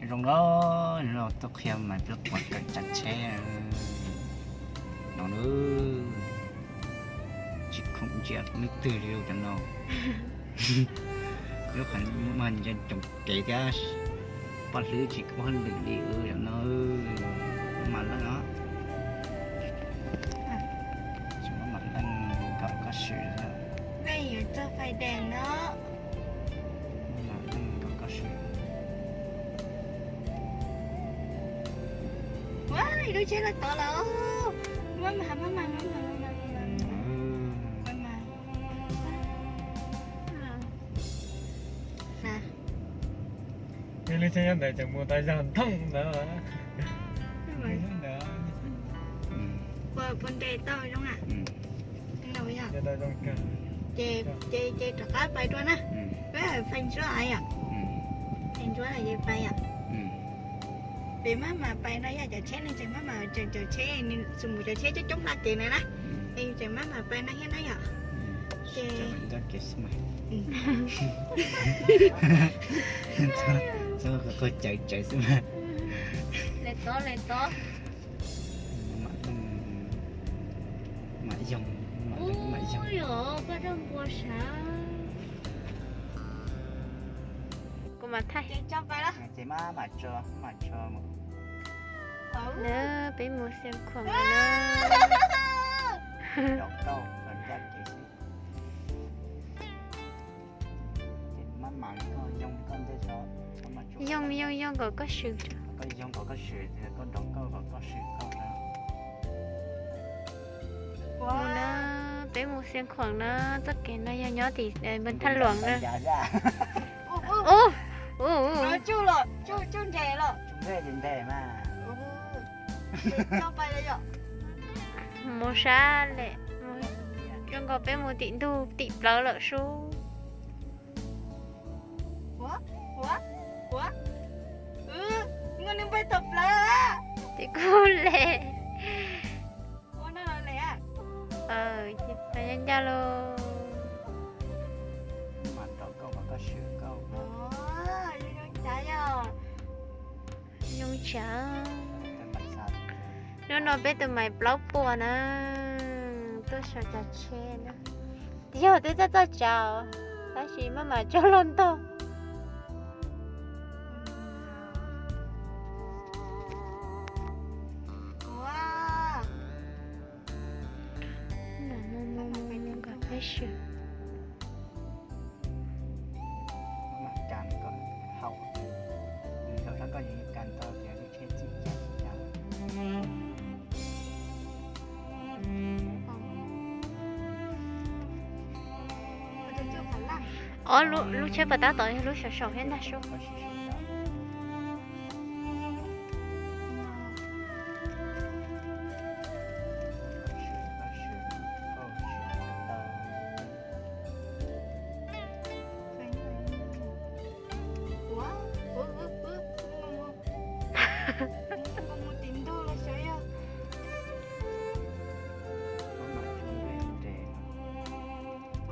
Zoo no, no tuaj qhia mas peb quav kawm tsav tsheb no na. Tsis khoom ntsia leej twg li cov no. Lub qhov muaj ntsia tsoom kev thiab poj hlwb tsis poj hlwb li cov no. Maj mam leej os. Tsis maj mam leej kom koj swm. Peb yuav txog fais dees no. Maj mam leej kom koj swm. Ua, ib lub tsheb los tod lawm. Maj mam, maj mam, maj mam, maj mam, maj mam. Ib lub tsheb nyob ntawd ces mus tau zog thooj ntawd. Puas nres tau zoo a? Ces, ces rov qab pais dua na. Peb fais ntsuab yom. Fais ntsuab ces pais yom. Peb maj mam pais no yog cov tsheb ne, tseem maj mam, cov tsheb, tsuas mus cov tsheb coob coob hla kev na na. Es tseem maj mam pais no thiab na yom. Ces txhob qaug cawv cawv xwb mas. Le tod, le tod. Mam yoog, mam yoog, mam yoog. Koj rau npua sav. Kuv mam thaij. Ces maj mam tso, maj mam tso mus. Na, peb mus Xeev Khuam na. Yoog, yoog, yoog kom koj swm. Mus na, peb mus Xeev Khuam na, txoj kev no yog nyob tim Npab Thaj Luam na. Ub, ub, ub. Mus sab lem, zoo nkaus peb mus tim ntug tim plawv lawm sub. Tim kuj le. Ces pais ncaj ncaj lauj. Zoo tsav. Hnub no peb tus mais plaub puas na, tuaj sau tsav tsheb na. Yog twb txawj txawj tsav, tab sis maj mam tsav los ntog. Mus, mus, mus, mus kom peb swm. Ob lub tsheb puas tab tom yog lub saum saum thiab ntag sub.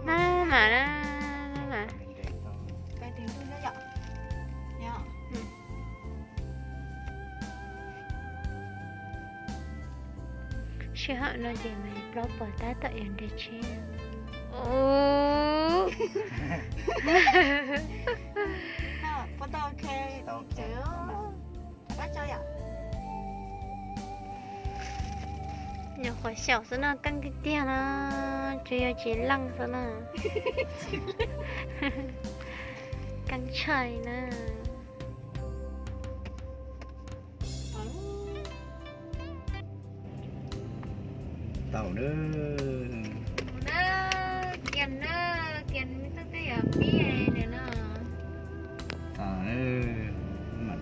Maj mam na, maj mam. Sij hawm no ces mas plaub puas tab tom yuav nres tsheb. Nyuam qhuav xyaum xwb no, keej tiag tiag no, tsuas yog tsis leej xwb no. Keej tshaj na. Tau na. Kiag na, kiag twb twb yuav pib no. Mam,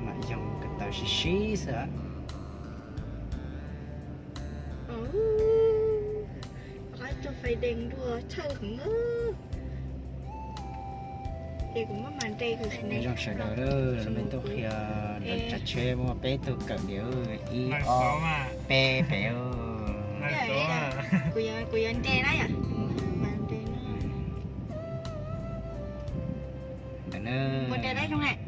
mam yoog ko taw sib sib xwb. Qhov tso fais dees dua tshawj heev. Ces kuv maj mam nres kuv. Nyob zoo sawv daws, lawv tuaj qhia lawv tsav tsheb muaj peb tug kawm diav, ib ob peb pem. Kuv yuav nres na yom. Mas nres na. Ntawm Ua ntej dab zoo na.